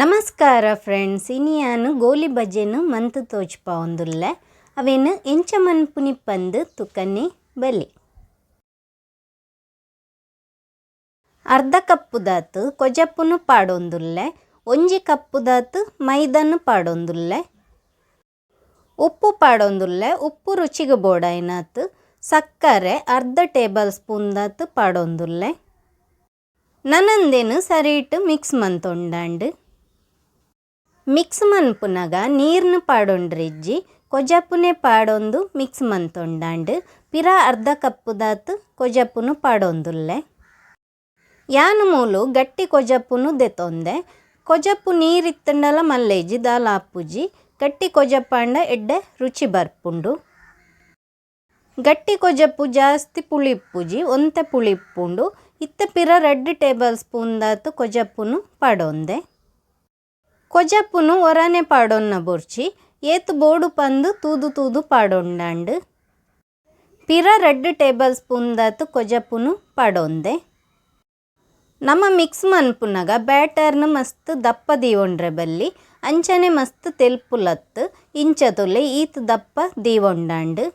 ನಮಸ್ಕಾರ ಫ್ರೆಂಡ್ಸ್, ಇನಿಯಾನು ಗೋಲಿ ಬಜೆನು ಮಂತು ತೋಜ್ಪಾವೊಂದುಲ್ಲೆ. ಅವೇನು ಎಂಚ ಮನ್ಪುನಿ ಪಂದು ತುಕನೆ ಬಲಿ. ಅರ್ಧ ಕಪ್ಪುದಾತು ಕೊಜಪುನು ಪಾಡೊಂದುಲ್ಲೆ, ಒಂಜಿ ಕಪ್ಪುದಾತು ಮೈದನು ಪಾಡೊಂದುಲ್ಲೆ, ಉಪ್ಪು ಪಾಡೊಂದುಲ್ಲೆ, ಉಪ್ಪು ರುಚಿಗೆ ಬೋಡಾಯಿನಾತು, ಸಕ್ಕರೆ ಅರ್ಧ ಟೇಬಲ್ ಸ್ಪೂನ್ ದಾತು ಪಾಡೊಂದುಲ್ಲೆ. ನನಂದೇನು ಸರಿಟ್ ಮಿಕ್ಸ್ ಮಂತೊಂಡಾಂಡು. ಮಿಕ್ಸ್ ಮನ್ಪುನಗ ನೀರ್ನು ಪಾಡೊಂಡ್ರಿಜ್ಜಿ, ಕೊಜಪುನೆ ಪಾಡೊಂದು ಮಿಕ್ಸ್ ಮಂತೊಂಡಾಂಡು. ಪಿರ ಅರ್ಧ ಕಪ್ಪುದಾತು ಕೊಜಪುನು ಪಾಡೊಂದುಲ್ಲೆ. ಯಾನು ಮೂಲು ಗಟ್ಟಿ ಕೊಜಪುನು ದೆತೊಂದೆ. ಕೊಜಪು ನೀರಿತ್ತಂಡಲ ಮಲ್ಲೇಜಿ ದಾಲ ಆಪುಜಿ. ಗಟ್ಟಿ ಕೊಜಪಾಂಡ ಎಡ್ಡೆ ರುಚಿ ಬರ್ಪುಂಡು. ಗಟ್ಟಿ ಕೊಜಪು ಜಾಸ್ತಿ ಪುಳಿ ಇಪ್ಪುಜಿ, ಒಂತೆ ಪುಳಿ ಇಪ್ಪುಂಡು. ಇತ್ತೆ ಪಿರ 2 ಟೇಬಲ್ ಸ್ಪೂನ್ ದಾತು ಕೊಜಪುನು ಪಾಡೊಂದೆ. ಕೊಜಪುನು ಒರನೆ ಪಾಡೊನ್ನ ಬೊರ್ಚಿ, ಏತು ಬೋಡು ಪಂದು ತೂದು ತೂದು ಪಾಡೊಂಡಾಂಡು. ಪಿರ 2 ಟೇಬಲ್ ಸ್ಪೂನ್ ದಾತು ಕೊಜಪುನು ಪಾಡೊಂದೆ. ನಮ್ಮ ಮಿಕ್ಸ್ ಮನ್ಪುನಗ ಬ್ಯಾಟರ್ನ ಮಸ್ತ್ ದಪ್ಪ ದೀವೊಂಡ್ರೆ ಬಲ್ಲಿ, ಅಂಚನೆ ಮಸ್ತ್ ತೆಲ್ಪುಲತ್ತು. ಇಂಚ ತುಲೆ ಈತ್ ದಪ್ಪ ದೀವೊಂಡಾಂಡು.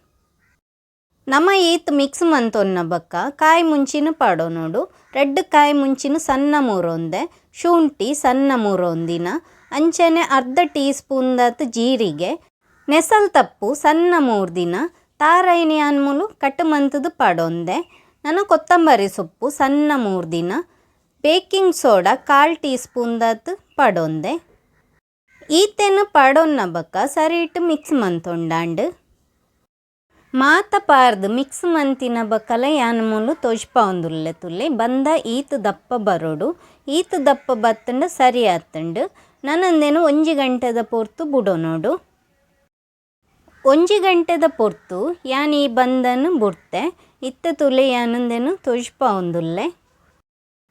ನಮ್ಮ ಈತ್ ಮಿಕ್ಸ್ ಮಂತೊನ್ನ ಬಕ್ಕ ಕಾಯಿ ಮುಂಚಿನ ಪಾಡೊನೊಡು. 2 ಕಾಯಿ ಮುಂಚಿನ ಸಣ್ಣ ಮೂರೊಂದೆ, ಶುಂಠಿ ಸಣ್ಣ ಮೂರೊಂದಿನ, ಅಂಚನೆ ಅರ್ಧ ಟೀ ಸ್ಪೂನ್ ದಾತು ಜೀರಿಗೆ, ನೆಸಲ್ ತಪ್ಪು ಸಣ್ಣ ಮೂರ್ದಿನ, ತಾರೈನಿ ಅನ್ಮುಲು ಕಟ್ ಮಂತುದು ಪಾಡೊಂದೆ. ನನ ಕೊತ್ತಂಬರಿ ಸೊಪ್ಪು ಸಣ್ಣ ಮೂರ್ದಿನ, baking soda 1/4 tea spoon ದಾತು ಪಾಡೊಂದೆ. ಈತೆನು ಪಾಡೊನ್ನ ಬಕ್ಕ ಸರಿಟ್ ಮಿಕ್ಸ್ ಮಂತೊಂಡಾಂಡು. ಮಾತ ಪಾರ್ದು ಮಿಕ್ಸ್ ಮಂತಿನ ಬಕ್ಕಲ ಯಾನ್ ಮೂಲು ತೋಜ್ಪಾವೊಂದುಲ್ಲೆ ತುಲೆ. ಬಂದ ಈತ್ ದಪ್ಪ ಬರೋಡು. ಈತ್ ದಪ್ಪ ಬತ್ತಂಡ ಸರಿ ಆತುಂಡು. ನನಂದೇನು 1 ಗಂಟೆದ ಪೊರ್ತು ಬುಡೊನೊಡು. 1 ಗಂಟೆದ ಪೊರ್ತು ಯಾನ್ ಈ ಬಂದನು ಬುಡ್ತೆ. ಇತ್ತೆ ತುಲೆ ಯಾನಂದೇನು ತೋಜ್ಪಾವೊಂದುಲ್ಲೆ.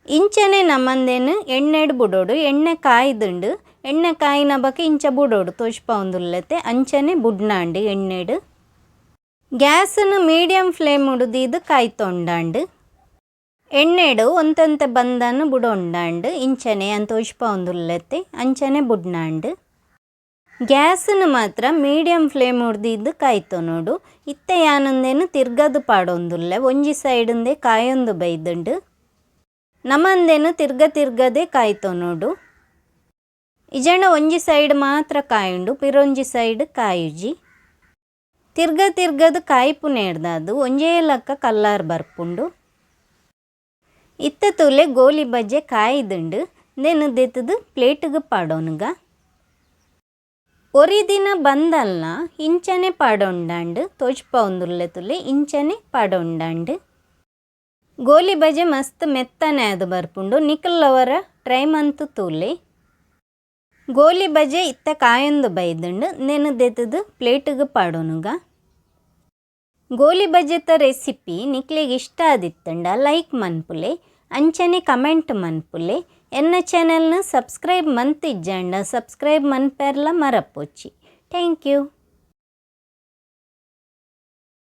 ಇಂಚನೆ ನಮ್ಮಂದೇನು ಎಣ್ಣೆಡ್ ಬುಡೋಡು. ಎಣ್ಣೆ ಕಾಯ್ದುಂಡು. ಎಣ್ಣೆ ಕಾಯಿನ ಬಕ್ಕ ಇಂಚ ಬುಡೋಡು ತೋಜ್ಪಾವೊಂದುಲ್ಲೆತೆ. ಅಂಚನೆ ಬುಡ್ನಾಂಡು ಎಣ್ಣೆಡ್. ಗ್ಯಾಸನ್ನು ಮೀಡಿಯಂ ಫ್ಲೇಮ್ ಉಡುದೀದು ಕಾಯ್ತೊಂಡಾಂಡು. ಎಣ್ಣೆಡು ಒಂತೊಂತೆ ಬಂದನು ಬುಡೊಂಡಾಂಡು. ಇಂಚನೆ ಯಾನ್ ತೋಜ್ಪಾವೊಂದುಲ್ಲೆತೆ ಅಂಚನೆ ಬುಡ್ನಾಂಡು. ಗ್ಯಾಸನ್ನು ಮಾತ್ರ ಮೀಡಿಯಂ ಫ್ಲೇಮ್ ಉಡ್ದಿದ್ದು ಕಾಯ್ತೊನೊಡು. ಇತ್ತೆ ಯಾನೊಂದೇನು ತಿರ್ಗದು ಪಾಡೊಂದುಲ್ಲೆ. ಒಂಜಿ ಸೈಡುಂದೆ ಕಾಯೊಂದು ಬೈದುಂಡು. ನಮಂದೇನು ತಿರ್ಗ ತಿರ್ಗದೆ ಕಾಯ್ತೊನೊಡು. ಇಜಂಡ ಒಂಜಿ ಸೈಡ್ ಮಾತ್ರ ಕಾಯುಂಡು, ಪಿರೊಂಜಿ ಸೈಡ್ ಕಾಯುಜಿ. ತಿರ್ಗ ತಿರ್ಗದು ಕಾಯ್ಪು ನೇಡ್ದಾದು ಒಂಜೇ ಲಕ್ಕ ಕಲ್ಲಾರ್ ಬರ್ಪುಂಡು. ಇತ್ತೆ ತುಲೆ ಗೋಲಿ ಬಜ್ಜೆ ಕಾಯ್ದುಂಡು. ನೆನು ದೆತ್ತದು ಪ್ಲೇಟಿಗೆ ಪಾಡೋನುಗ. ಒರಿ ದಿನ ಬಂದಲ್ಲ ಇಂಚನೆ ಪಾಡೊಂಡಾಂಡು. ತೋಜ್ಪಾವೊಂದುಲ್ಲೆ ತುಲೆ ಇಂಚನೆ ಪಾಡೊಂಡಾಂಡು. ಗೋಲಿ ಬಜೆ ಮಸ್ತ್ ಮೆತ್ತನೆ ಅದು ಬರ್ಪುಂಡು. ನಿಕುಲ್ಲವರ ಟ್ರೈ ಮಂತು ತೂಲೆ. ಗೋಲಿ ಬಜೆ ಇತ್ತೆ ಕಾಯೊಂದು ಬೈದುಂಡು. ನೆನು ದೆತ್ತದು ಪ್ಲೇಟಿಗೆ ಪಾಡೋನುಗ. ಗೋಲಿ ಬಜೆತ ರೆಸಿಪಿ ನಿಕ್ಲೆಗ್ ಇಷ್ಟ ಆದಿತ್ತಂಡ ಲೈಕ್ ಮನ್ಪುಲೆ, ಅಂಚನೆ ಕಮೆಂಟ್ ಮನ್ಪುಲೆ. ಎನ್ನ ಚಾನೆಲ್ನ ಸಬ್ಸ್ಕ್ರೈಬ್ ಮಂತಿಜ್ಜಂಡ ಸಬ್ಸ್ಕ್ರೈಬ್ ಮನ್ಪೆರ್ಲ ಮರಪೊಚ್ಚಿ. Thank you.